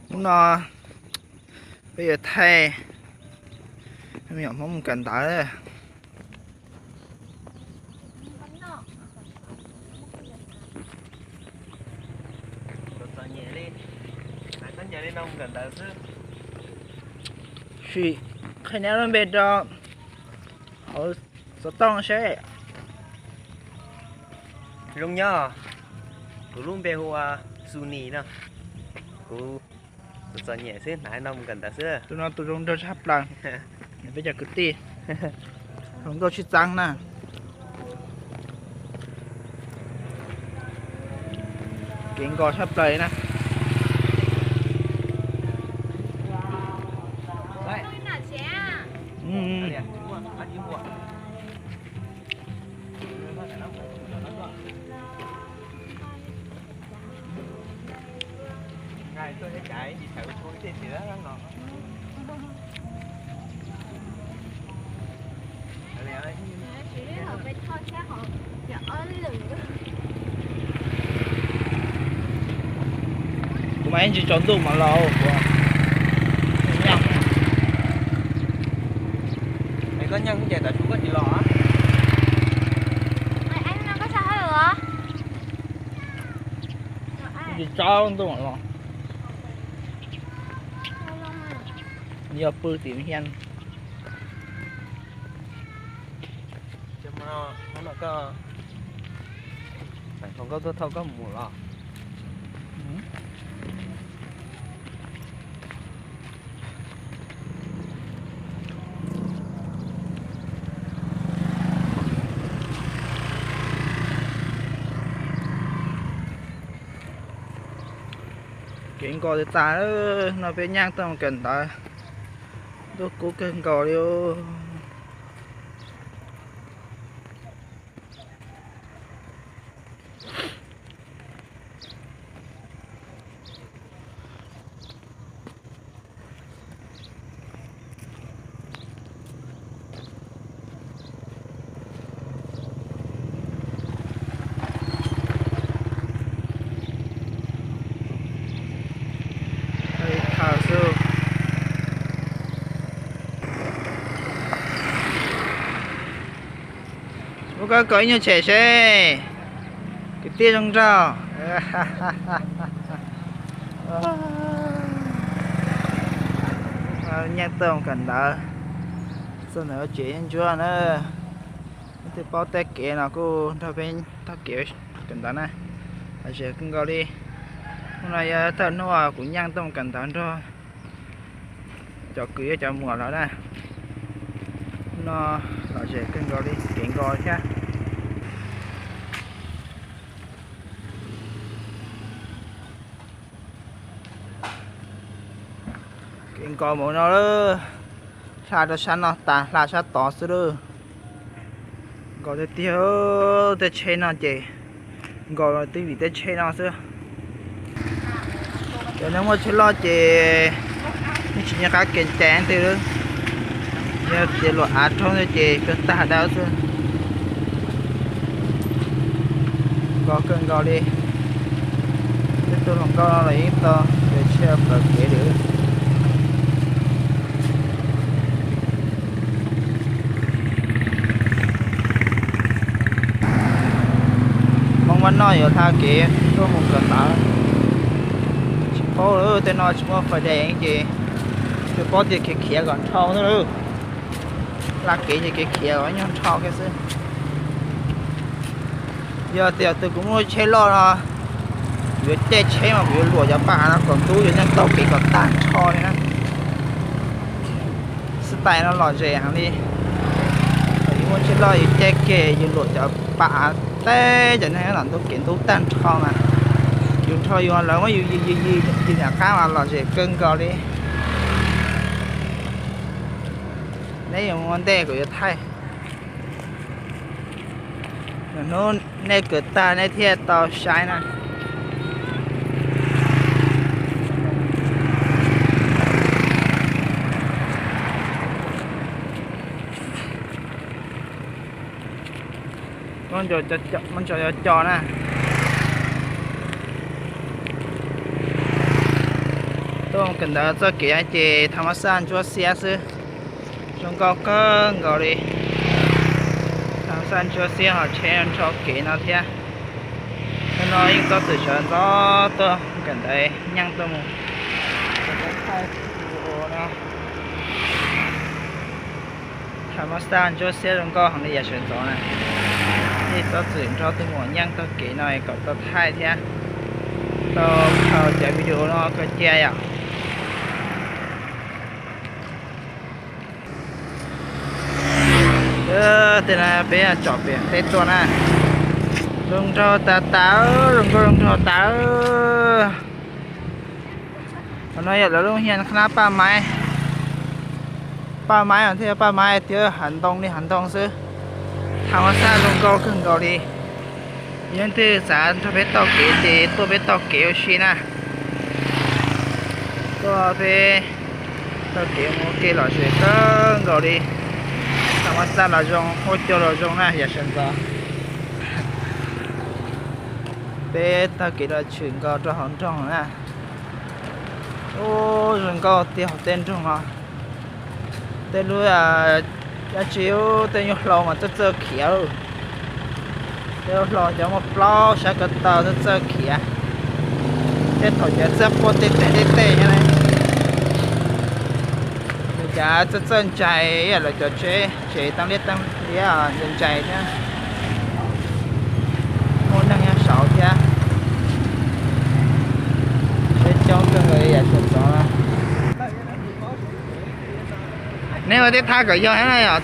Hnub no peb yuav thaij me nyuam Hmoob mus kawm ntawv. Sim qhia neb lub npe rau hauv xov tooj seb. Zoo nyob, kuv lub npe hu ua Xu Nis no. Kuv txom txom nyem xwb, hnav no mus kawm ntawv xwb. Tus no tus zoo nraug tshaj plaws, peb cov kwv tij hluas nkauj tshwj xeeb na. Kev nkos tshaj plaws na. Kuv mas ib ntsis tsaus ntuj mas los. Koj nyeej ces tam su koj tsis los. Ib ntsis tsaus ntuj mas los. Yog pw tim hian. Nkauj tuaj thauj koj mus los. Kev nkos tas tas, no peb nyeej tuaj mus kawm ntawv, ntuj kub kawg nkaus li. Ua koj kov ib nyuag tshem seb, kwv tij zoo nraug. Nyeej tuaj mus kawm ntawv, txog ntawm tsev yeeb ntsuab na. Leej twg paub tej kev no kuj nrog peb taug kev kawm ntawv na, lom zem kawg nkaus li. Hnub no yog thawj hnub kuv nyeej tuaj mus kawm ntawv nrog cov kwv cov muam lawm na. Hnub no lom zem kawg nkaus li, kev nkos thiab. Kev nkos mus no, hla rau sab no tas hla sab tod xwb lawm. Nkos tiag tiag, tej tsheb no ces nkos los twb vim tej tsheb no xwb. Cov neeg muaj tsheb loj ces yeej tsis nco qab kev cai twg li. Yog tias luam av rhaub ntawd ces kawg tag dab xwb. Nkos kawg nkaus li. Tej tug hluas nkauj no los yeej tau kev tsheb plawv kev li. Hmoob Vaj Noj yuav hla kev tuaj mus kawm ntawv. Tsis paub, tej no tsis muaj fais des ces tsuas paub tias khiav khiav kom nrhau xwb lawm. Hla kev ces khiav khiav kom nyuag nrhau kiag xwb. Yog tias tus kuv muaj tsheb loj no, yuav caij tsheb mas kuv yuav luam cov paj av no kom ntub, yuav nyob taug kev kom tag nrho li na. Xwb tais no lom zem heev li. Yus muaj tsheb loj yus caij kiag yus luam cov paj av teb cov neeg nyob tom ntug kev ntub tag nrho mas, yus nrho yus lawv muab yus yws yws yws yws yam qab mas lom zem kawg nkaus li. Neb yuav mus ua ntej kuv yuav thaij. Hnub nej kawm tag nej thiaj tau saib na. Muab ntsaws cov co na. Kawm ntawv txoj kev ces thas mas xaj ntsuab xiab xwb, zoo nkauj kawg nkaus li. Thas mas xaj ntsuab xiab ho tsheb nrho kev no thiab. Hnub no yeej txob txwm sawv ntxov tuaj kawm ntawv nyaaj tuaj mus. Thas mas xaj ntsuab xiab zoo nkauj heev li yam sawv ntxov na. Yeej txob txwm nrog tuaj mus nyaaj taug kev no kom tau thaij thiab tau khaws cov video no khaws cia yom. Tej no peb tsom pem teb tuaj na. Zoo nraug tas tas, zoo nkauj zoo nraug tas. Qhov no yog lawv lub hiab qhab nab paj maib. Paj maib os, thiaj yog paj maib tiag, hav ntoo li hav ntoo xwb. Thas mas xaj zoo nkauj kawg nkaus li. Yog leej twg xav nrog peb taug kev ces tuaj peb taug kev ua si na. Tuaj peb taug kev mus ua ke lom zem kawg nkaus li. Thas mas xaj los zoo, huab cua los zoo na yam sawv ntxov. Peb taug kev los tshwm nkaus rau hauv nroog na. Ub, zoo nkauj tiag hauv tej nroog no. Tej lub dab tsi, tej nyuag hlau mas txawj txawj khiav. Tej lub hlau cov muaj plaub sab ko taw txawj txawj khiav. Tej thaum cov txawj quaj tej tej tej tej nyob na. Nws cav txawj txawj ntsais ib yam lawv cov tsheb tsev tau liab tau liab ntsais ntsais thiab. Muaj neeg nyob saud thiab. Tsheb coob kawg nkaus li yam sawv ntxov. Neb ua teb thab kom yog thiab na yom,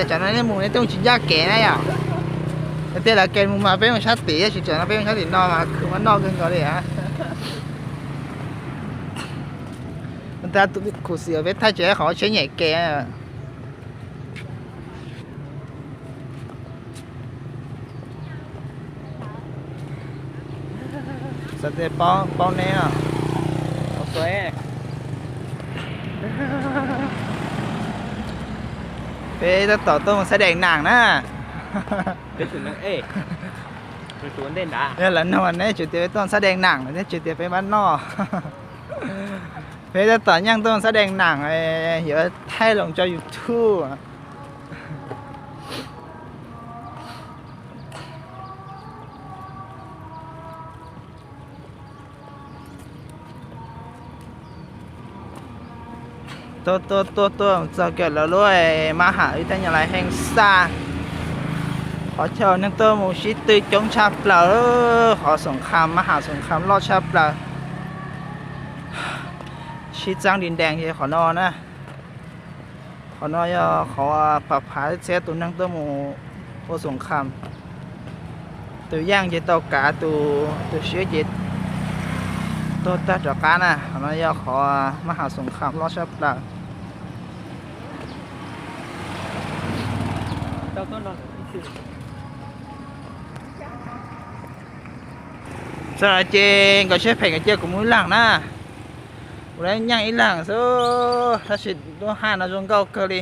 tsam no neb mus neb twb tsis ncaj kev na yom. Tias lawv kev mus mas peb mus sab tim, tsis tsam no peb mus sab tim no mas khwv maj noj kawg nkaus li. Tab tus khuv xim peb thaij tsis qhov tsheb nyem kev. Xav tias paub neb os. Peb tab tom tuaj mus xab dees nam na. Yog lawv nug neb tsis tias peb tuaj xab dees nam los neb tsis tias peb maj noj. Peb tab tom nyaaj tuaj mus xab dees nam, yuav thaij loo tso YouTube. Tuaj tuaj tuaj tuaj txog kiag lawv lub mab ham, wb thiaj nyob lawv heej xaj. Qhov chaw neeg tuaj mus sib tw coob tshaj plaws, qhov xoom kham, mab ham xoom kham loj tshaj plaws. Sib txeeb di ndees ces qhov no na. Qhov no yog qhov phav phav txhiab tus neeg tuaj mus ua xoom kham. Tus yaaj ces tau kav, tus siab ces tuag tag rov qab na. Qhov no yog qhov mab ham xoom kham loj tshaj plaws. Txog lawm ces nkawd siab phem nkawd cia kuv mus ib leeg na. Kuv lawv nyaaj ib leeg xwb, tab sis lub haj no zoo nkauj kawg li.